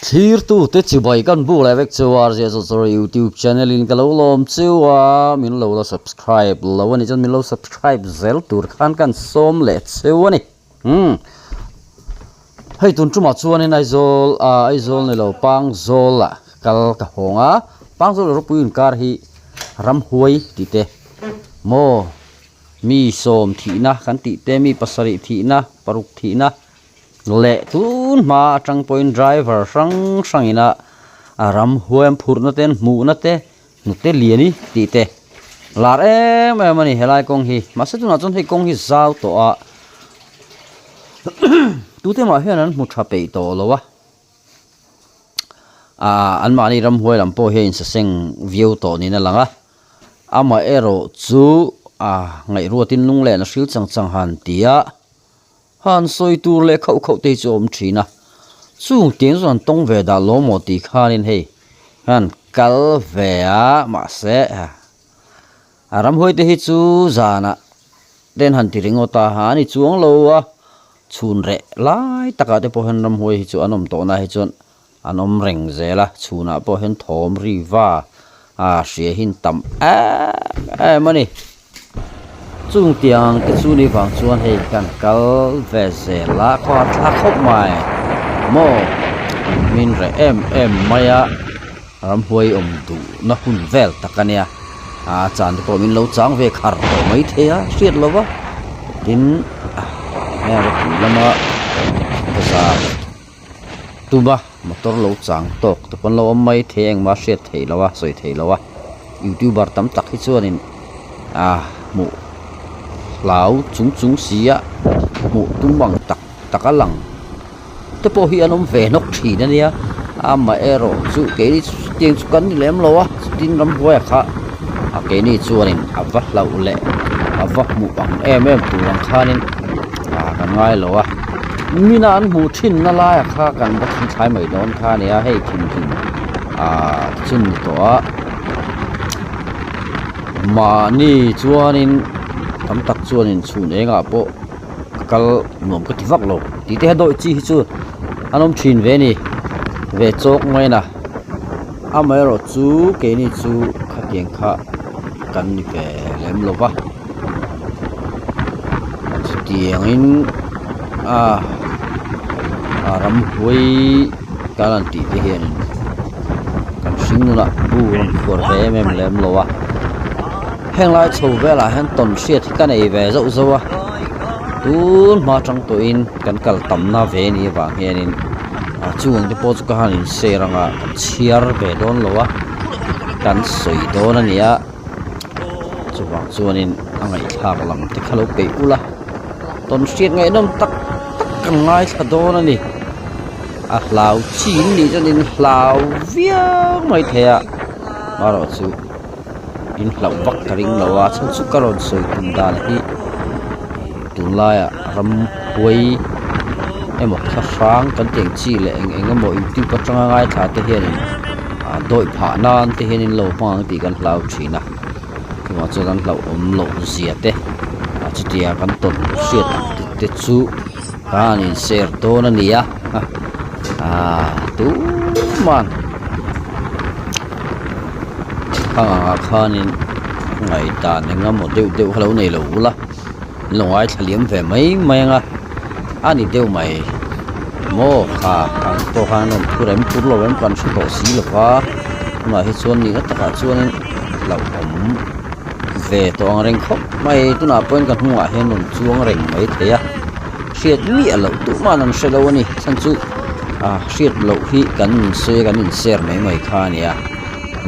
Thlirtu te chibai kan buk leh vek chu a zia zawh zawr youtube channel in ka lo lawm chiu a, min lo la subscribe lo a nih chuan min lo subscribe zel tur khan kan sawm leh chiu a ni umm hei tun tumah chuanin Aizawl ah Aizawl ni lo Pangzawl ah kal ka hawng a, Pangzawl leh ropui inkar hi ramhuai tih te maw mi sawm thihna kan tih te mi pasarih thihna paruk thihna. Leh tun hma atang pawhin driver hrang hrang ina a ram huai an phurhna te an hmuhna te hnute lian i tih te lar em em a ni helai kawng hi mahse tunah chuan hei kawng hi zau tawh a tute mah hian an hmu tha peih tawh lo a ah anmahni ramhuai lam pawh hian insaseng viau tawh niin a lang a amaherawhchu ah ngaihruatin lunglen a hril chang chang han ti a. Han sawi tur leh khauh khauh te hi chu a awm thin a, chung tiang chuan tawng ve dah lo maw tih khanin hei han kal ve a mahse a ramhuai te hi chu zanah ten han ti ringawt a an i chuang lo a chhun reh lai takah te pawh hian ramhuai hi chu an awm tawh na hi chuan an awm reng zel a chhunah pawh hian thawm ri va a hria hi an tam em em a ni chung tiang te chu ni vang chuan hei kan kal ve zel a khaw a thla khawp mai maw min reh em em mai a ramhuai awm duh na hun vel tak a nia a chan te pawh min lo chang ve khar tawh mai thei a hriat lo va tin heng ropui lama bazar. Tuma motor lo chang tawk te pawn lo awm mai thei a engmah hriat theih loh a sawi theih loh a youtuber tam tak hi chuanin ah hmuh hlau chung chung si a hmuh tum ang tak tak a lang te pawh hi an awm ve nawk thin a nia amaherawh chu keini tiang chu kan ni lem lo a chutin ramhuai kha a keini chuanin a va hlauh leh a va hmuh ang em em tur ang khanin ah kan ngai lo a. Mina an hmuh thinna laia kha kan va thing thlai mai dawn kha a nia hei thing thing ah chun ni tawh a mahni chuanin tam tak chuanin chhun engah pawh ka kal nuam ka ti vak lo tih te hian dawi chi hi chu an awm thin ve a ni ve chawk mai na amaherawh chu keini chu khatiang kha kan ni ve lem lo va. Chutiangin a a ramhuai kan han tih te hianin kan hring nunah bu rawn khuar ve em em lem lo a heng lai chho velah hian tawn hriat hi ka nei ve zauh zauh a tun hma tang tawhin kan kal tamna ve a nih avang hianin a chung te pawh chu ka han inser anga kan chhiar ve dawn lo a kan sawi dawn a ni a. Chuvang chuanin a ngaihthlak lam te kha lo peih ula tawn hriat ngaihnawm tak tak kan ngaithla dawn a ni a hlau chin nih chuan in hlau viau mai thei a marawh chu in hlauh vak ka ring lo a chhan chu ka rawn sawi tum dan hi tunlaiah ramhuai emaw thlahrang kan tih ang chi leh eng eng emaw youtube atanga ngaithla te hianin. ah dawih phah nan te hian in lo hmang ang tih kan hlau thin a chuvang chuan an hlauhawm loh zia te ah chutia kan tawn hriat ang te te chu khan in share dawn a ni a ah tuman khang angah khanin ngaihdan eng emaw deuh deuh kha lo nei lo ula an lo ngaithla liam ve mai mai ang a a ni deuh mai maw kha ang pawh khan an rawn phur em phur lo em kan hre tawh si lo va tunah hi chuan nihna takah chuanin hlauhawm ve tawh ang reng khawp mai tunah pawhin ka hnungah hian rawn chuang reng mai thei a hriat miah loh tumah an hre lo a ni chhan chu ah hriat loh hi kan insawi a kan inshare mai mai kha a nia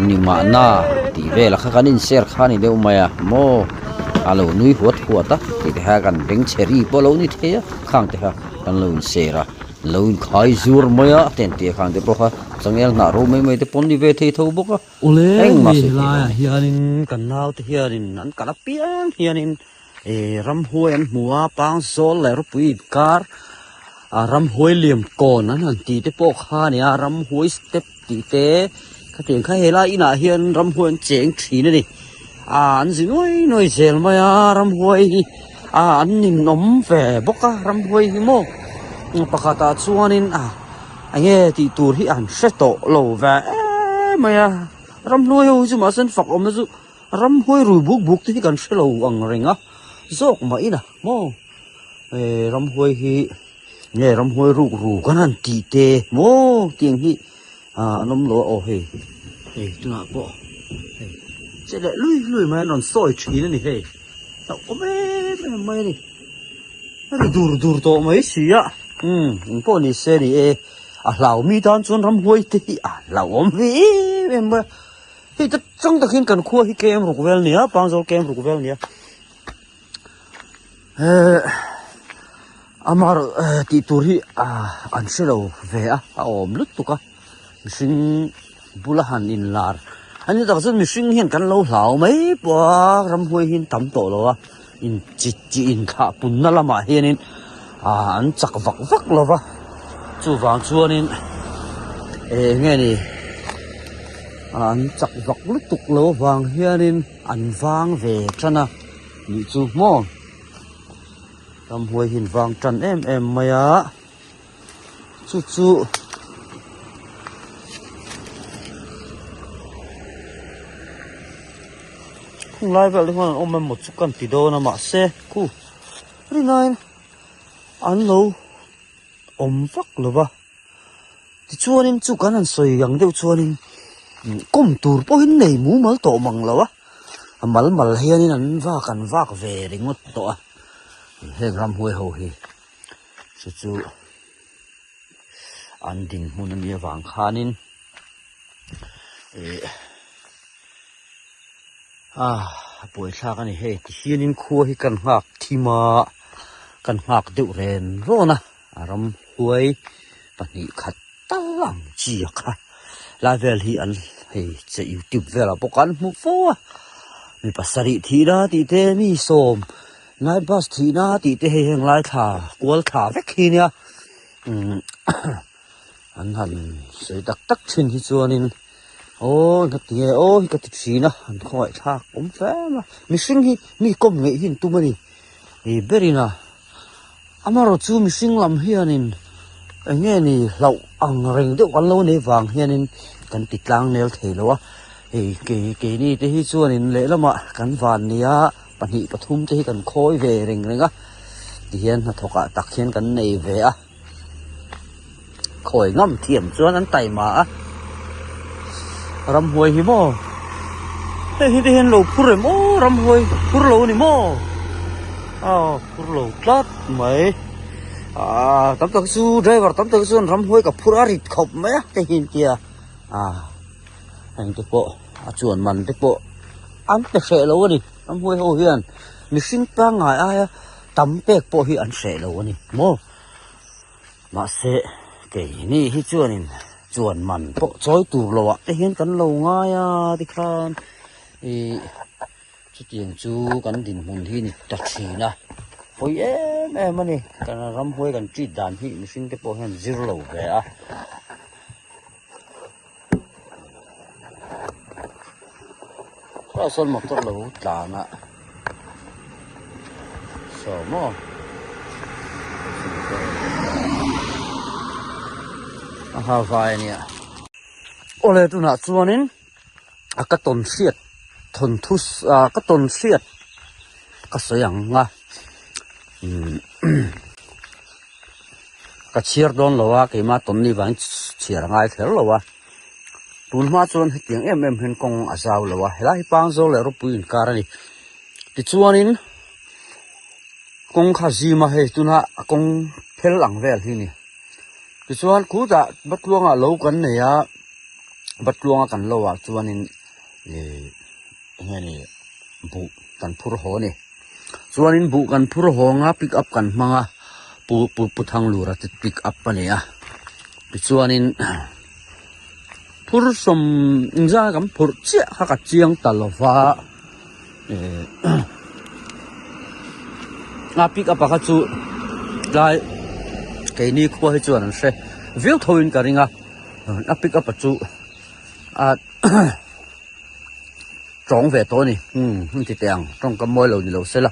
ni mahna tih velah kha kan inshare kha a ni deuh mai a maw. A lo nui huat huat a tih te kha kan beng chhe ri pawh a lo ni thei a khang te kha kan lo inser a lo inkhai zur mai a ten tih khang te pawh kha changel hnah ro mai mai te pawh an ni ve thei tho bawk a Awle engmah hei sawi theih loh helaiah a ni. hianin kan naute hianin an kal apiang hianin eh ramhuai an hmu a pangzawl leh ropui inkar ah ramhuai liam kawn an han tih te pawh kha a ni a ramhuai step tih te khatiang kha helai inah hian ramhuai an cheng thin a ni ah an zi nuai nuai zel mai a ramhuai hi ah an ninawm ve bawk a ramhuai hi maw pakhatah chuanin ah. Enge tih tur hi an hre tawh lo ve em mai a, ramhnuai ho hi chu mahse an fak awmna chu ramhnuai rui buk buk te hi kan hre lo ang reng a, zawk mah ina maw eh ramhnuai hi nge ramhnuai ruk ru kan han tih te maw tiang hi ah an awm lo a aw hei hei tunah pawh hei che leh lui lui mai an rawn sawi thin a ni hei hlauhawm em em mai a ni. A ri dur dur tawh mai si a, umm engpawh ni se ni e, a hlau mi tan chuan ramhuai te hi a hlauhawm ve em em mai a, hei ta chang tak hian kan khua hi kem ruk vel nia, Pangzawl kem ruk vel nia, eh amaherawh eh tih tur hi an hre lo ve a, a awm lutuk a, mihring bula han inlar a ni tak chuan mihring hian kan lo hlau mai pawh a ramhuai hi an tam tawh lo a in chi chi inthlah punna lamah hianin ah an chak vak vak lo va chuvang chuanin eh eng nge ni ah an chak vak lutuk lo avang hianin an vang ve tan a nih chu maw ramhuai hi an vang tan em em mai a. Chu chu khung lai vel te khuan an awm emaw chu ka ti dawn a mahse khu rinaiin an lo awm vak lo va tichuanin chu kan han sawi ang deuh chuanin kawm tur pawhin nei mumal tawh mang lo a a mal mal hianin an vak an vak ve ringawt tawh a heng ramhuai ho hi. Chu chu an dinhmun a nih avang khanin ih ah a buaithlak a ni hei tihianin khua hi kan nghak thim a kan nghak deuh ren rawn a a ramhuai pahnih khat tal ang chi a kha lai vel hi an hei che youtube velah pawh kan hmu fo a mi pasarih thihna tih te mi sawm night bus thihna tih te hei heng lai thla kual thla vek hi nia umm an han sawi tak tak thin hi chuanin aw ka ti nge aw hi ka ti thin a an khawngaih thlak awm hle mai a mihring hi mi kawm ngeih hi an tum a ni ni berin a. Amaherawh chu mihring lam hianin eng nge ni hlauh ang reng deuh kan lo nei vang hianin kan ti tlang nel thei lo a, hei kei keini te hi chuanin lehlamah kan van nia pahnih pathum te hi kan khawi ve reng reng a tihian hnathawkah tak hian kan nei ve a. Khawi ngam thiam chuan an taima a, ramhuai hi maw hei hi te hian lo phur em aw ramhuai phur lo a ni maw aw phur lo tlat mai ah tam tak chu driver tam tak chuan ramhuai ka phur a rit khawp mai a te hi an tia ah heng te pawh a chuan man te pawh an pe hreh lo a ni ramhuai ho hian mihring pangngai aia tam pek pawh hi an hreh lo a ni maw. Mahse, keini hi chuanin chuan man pawh chawi tur loh ah te hian kan lo ngai a tikhan ih chutiang chu kan dinhmun hi ni ta thin a, pawi em em a ni. Kan ramhuai kan treat dan hi mihring te pawh hian zir lo ve a. Tah sawn motor lo tlan a saw maw a ha vai a nia awle tunah chuanin a ka tawn hriat thawnthu ah ka tawn hriat ka sawi ang a umm. Ka chhiar dawn lo a, keimah tawnni vangin chhiar a ngai kher lo a. Tun hma chuan hetiang em em hian kawng a zau lo a, helai hi Pangzawl leh Ropui inkar a ni. Tichuanin kawng kha zim a hei tuna a kawng phel ang vel hi a ni. Tichuan khutah Batluangah lo kan nei a, Batluanga kan lo ah chuanin ih eng nge ni buh kan phur haw a ni. Chuanin buh kan phur hawng a pick up kan hmang a pu pu pu Thanglura te pick up a ni a tichuanin phur sawm engzat kan phurh chiah kha ka chiang ta lo va eh a pick up a kha chu tlai keini khua hi chuan an hre viau tho in ka ring a a pick up a chu a. Tawng ve tawh a ni umm hun ti teh ang tawngkam mawi lo ni lo se la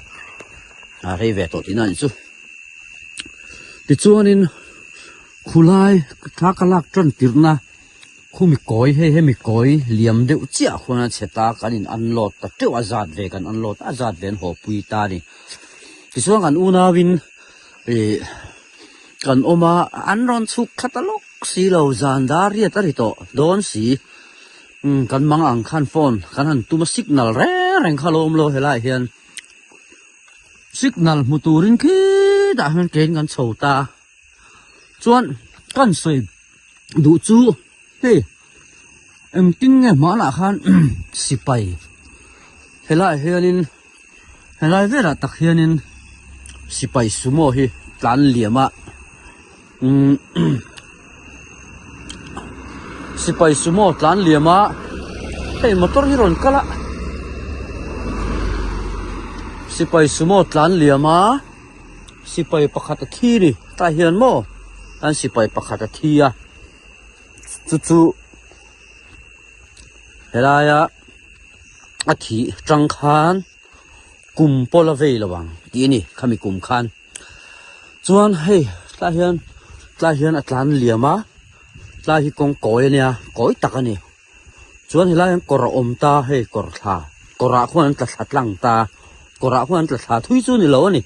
a rei ve tawh tihna a nih chu tichuanin. Khulai thla ka lak tan tirhna khumi kawi hei hemi kawi liam deuh chiah khuan a chhe ta kan in unload ta teuh a zat ve kan unload a zat ve an haw pui ta a ni. Tichuan kan unauin ih kan awm a an rawn chhuk thla ta lawk si lo zan dar riat a ri tawh dawn si umm kan mang ang khan phone kan han tum a signal reng reng kha a lo awm lo helaiah hian. Signal hmu turin khitah hian kein kan chho ta a chuan kan sawi duh chu hei engtin nge hmanah khan sipai helaiah hianin helai velah tak hianin sipai sumo hi tlan liam a umm sipai sumo tlan liam a hei motor hi rawn kal a sipai sumo tlan liam a sipai pakhat a thi ni tah hian maw an sipai pakhat a thi a chu chu helaia a thih tang khan kum pawla vei lo ang tih a ni khami kum khan. Chuan hei tlai hian tlai hian a tlan liam a tlai hi kawng kawi a nia kawi tak a ni chuan helai hian kawr a awm ta hei kawr thla kawr ah khuan an tla thla tlang ta kawr ah khuan an tla thla thui chu a ni lo a ni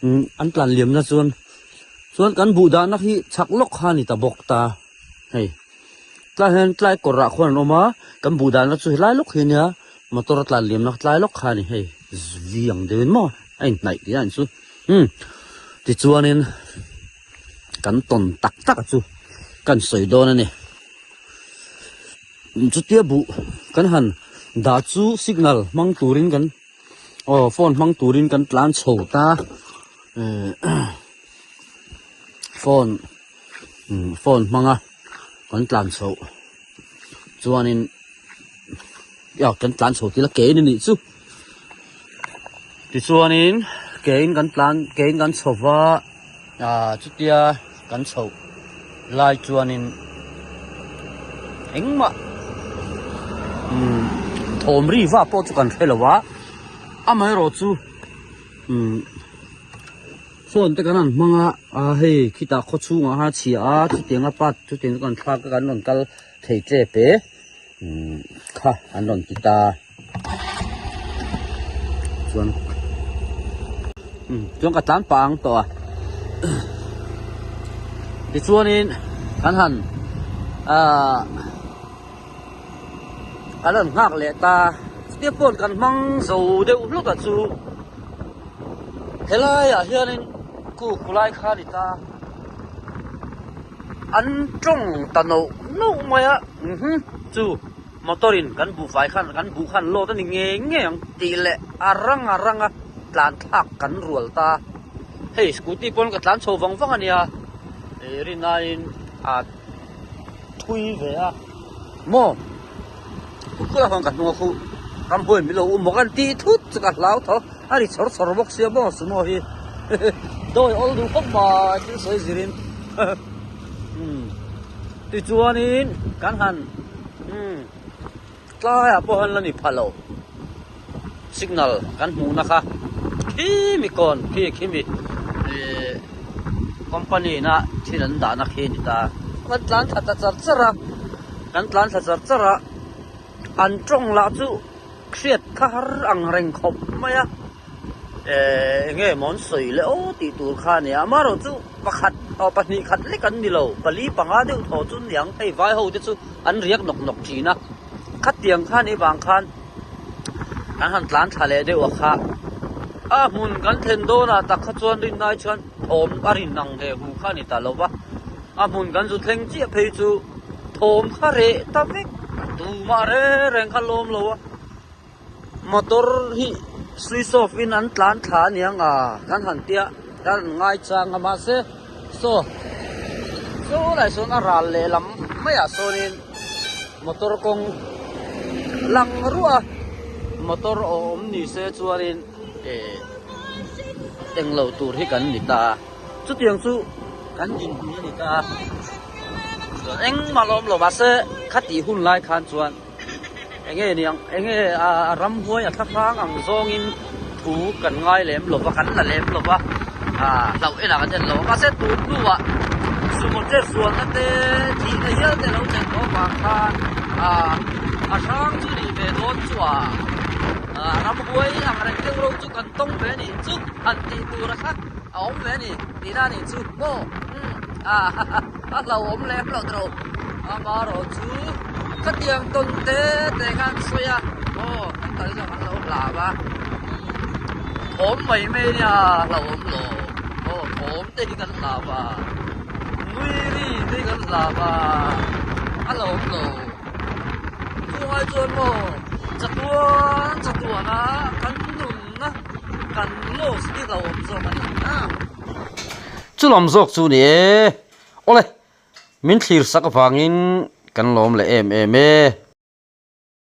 umm an tlan liam na chuan chuan kan buh dahna hi chhak lawk kha a ni ta bawk ta hei. Tlai hian tlai kawr ah khuan an awm a, kan buh dahna chu helai lawk hi a nia, motor a tlan liamna tlai lawk kha a ni hei vi ang deuhin maw a inhnaih tih a inchu umm tichuanin kan tawn tak tak a chu kan sawi dawn a ni chutia buh kan han dah chu signal hmang turin kan aw phone hmang turin kan tlan chho ta phone. Phone hmanga kan tlan chhoh chuanin aw kan tlan chho tila kein a nih chu tichuanin kein kan tlan kein kan chho va ah chutia kan chhoh lai chuanin engmah umm thawm ri vah pawh chu kan hre lo a amaherawh chu umm. Phone te kan han hmang a ah hei khitah khaw chhungah khan a chhia a chutiang a part chutiang chu kan thlak a kan rawn kal thei tep e umm kha an rawn ti ta chuan umm chuan ka tlan pah ang tawh a tichuanin kan han ahh. Kan rawn nghak leh ta chutia phone kan hmang zo deuh hluk a chu helaiah hianin ku khulai kha a ni ta an tawng ta noh noh mai a chu motor in kan buhfai khan kan buh khan load a ni ngei ngei ang tih leh a rang a rang a tlan thlak kan rual ta hei scooty pawn ka tlan chho vang vang a nia ih rinaiin a. Thui ve a maw khulai khuan ka hnung a khuh ramhuai min lo um bawk a an tih thut chu ka hlau tho a ri chawr chawr bawk sia maw sumo hi dawi awl duh khawp mai thil sawi zir in umm tichuanin kan han umm tlaiah pawh hian la ni pha lo signal kan hmuhna kha khimi kawn khi khimi ihh company na thil an dahna khi a ni ta kan tlan thla ta char char a kan tlan thla char char a an tawng lah chu hriat kha har ang reng khawp mai a ehh eng nge maw an sawi leh aw tih tur kha a ni a amaherawh chu pakhat aw pahnih khat lek an ni lo pali panga deuh thaw chu niang hei vai ho te chu an riak nawk nawk thin a khatiang kha nih vang khan kan han tlan thla leh deuh a kha a hmun kan thlen dawnah tak kha chuan rinai chuan thawm a rin ang he hu kha a ni ta lo va a hmun kan zu thleng chiah phei chu thawm kha reh ta vek tumah reng reng kha lawm lo a. Motor hi switch off in an tlan thla a niang a kan han tia kan han ngai chang a mahse saw saw lai sawn a ral lehlam maiah sawnin motor kawng lang ruah a motor awm ni se chuanin eh englo tur hi kan ni ta a chutiang chu kan dinhmun a ni ta a chuan engmah lawm lo mahse khatih hun lai khan chuan. Enge niang enge a ramhuai a thlahrang ang zawngin thu kan ngai lem lo va kan la lem lo va ah hlauh enah kan en lo a mahse tun hnuah. Sumo chet sualna te thihna hial te lo thlen tawh avang khan ah a hrang chu nih ve dawn chu a ah ramhuai ang reng deuh ro chu kan tawng ve a nih chu han tih tur a kha a awm ve a ni tihna a nih chu maw umm ah ha ha a hlauhawm lem loh tawh amaherawh chu khatiang tawn te te khan sawi a aw kan kal zawk an lo hlau a thawm mai mai nia hlauhawm lo aw thawm te hi kan hlau a nui ri te hi kan hlau a a hlauhawm lo chungai chuan maw chatuan chatuan a kan nunna kan loss hi hlauhawm zawk a ni a. Chu lam zawk chu ni e. Awle, min thlir sak avangin kan lawm leh em em e.